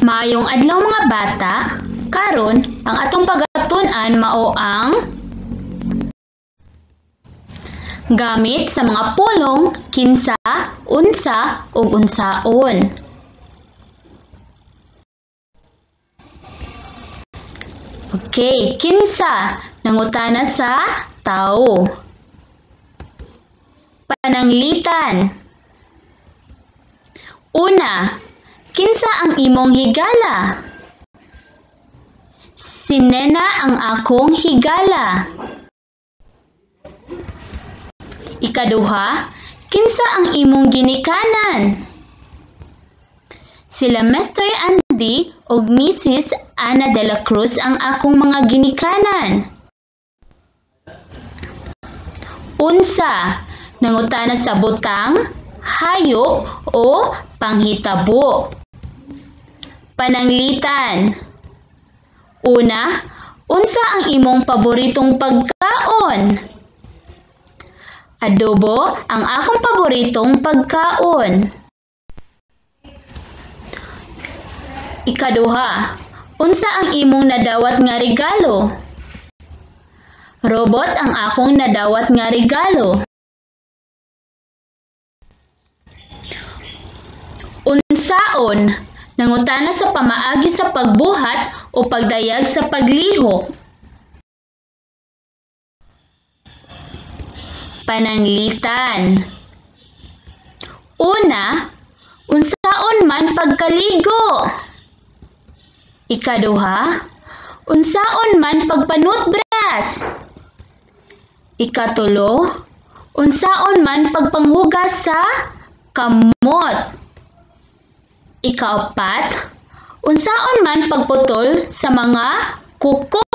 Maayong adlaw, mga bata. Karon, ang atong pagatun-an mao ang gamit sa mga pulong kinsa, unsa ug unsaon. Okay, kinsa nangutana sa tao. Pananglitan. Una, kinsa ang imong higala? Si Nena ang akong higala. Ikaduha, kinsa ang imong ginikanan? Sila Mr. Andy ug Mrs. Ana de la Cruz ang akong mga ginikanan. Unsa, nangutana sa butang, hayop o panghitabo. Pananglitan. Una, unsa ang imong paboritong pagkaon? Adobo ang akong paboritong pagkaon. Ikaduha, unsa ang imong nadawat nga regalo? Robot ang akong nadawat nga regalo. Unsaon, nangutana sa pamaagi sa pagbuhat o pagdayag sa paglihok. Pananglitan. Una, unsaon man pagkaligo? Ikaduha, unsaon man pagpanutbras? Ikatulo, unsaon man pagpanghugas sa kamot? Ikaapat, unsaon man pagputol sa mga kuko?